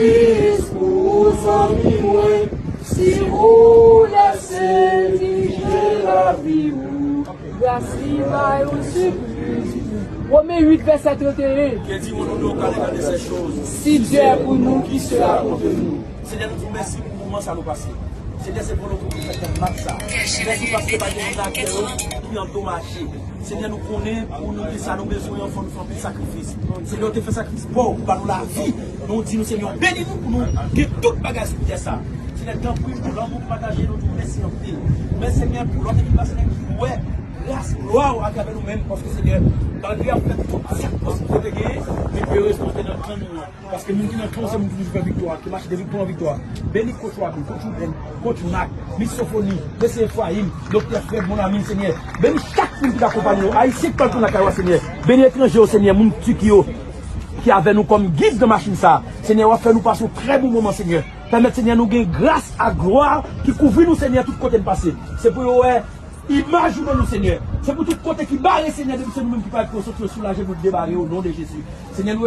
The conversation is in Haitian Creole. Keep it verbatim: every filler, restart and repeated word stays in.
Kris pou zanmi mwen, si ou lèse dirije lavi ou, gras li bay ou sipriz. Women uit vèsè trannteyen. Que dirons-nous donc à l'égard de ces choses? Si Dieu est pour nous, qui sera contre nous? Senyè, nou di w mèsi pou moman sa nou pase. Senyè, se volonte w ki fè nan match sa. Mèsi paske pa gen moun nan tè yo ki andomaje. Senyè, nou konnen pou nou gen sa nou bezwen an, fò nou fè anpil sakrifis. Senyè, w te fè sakrifis pa w, ou ba nou lavi. Nou di nou, Senyè, w beni nou pou nou gen tout bagay sou tè sa. Senyè, tanpri, pou lanmou w pataje, nou di w mèsi anpil. Men, Senyè, pou lòt ekip la, Senyè, ki wè gras, glwa w atravè nou menm, paske, Senyè, malgre y ap fè tout sa k posib pou te genyen, men erezman, w te nan kan nou an. Paske moun ki nan kan w se moun ki toujou fè viktwa, ki mache de viktwa an viktwa. Beni coach Wabi, coach Ruben, coach Mac, Miss Sophonie, mesye Efrayim, Doktè Fred, mon ami, Senyè. Beni chak moun ki t akonpanye w. Ayisyen ki pral tounen lakay w, Senyè. Beni etranje yo, Senyè, moun Tiki yo, ki avè nou kòm gid nan machin sa. Senyè, w ap fè nou pase yon trè bon moman, Senyè. Pèmèt, Senyè, nou gen gras ak glwa ki kouvri nou, Senyè, tout kote n pase. Se pou yo wè imaj ou nan nou, Senyè. Se pou tout kote ki bare, Senyè, depi se nou menm ki parèt pou yo soti, yo soulaje, nou debare, o non de Jezi. Senyè, nou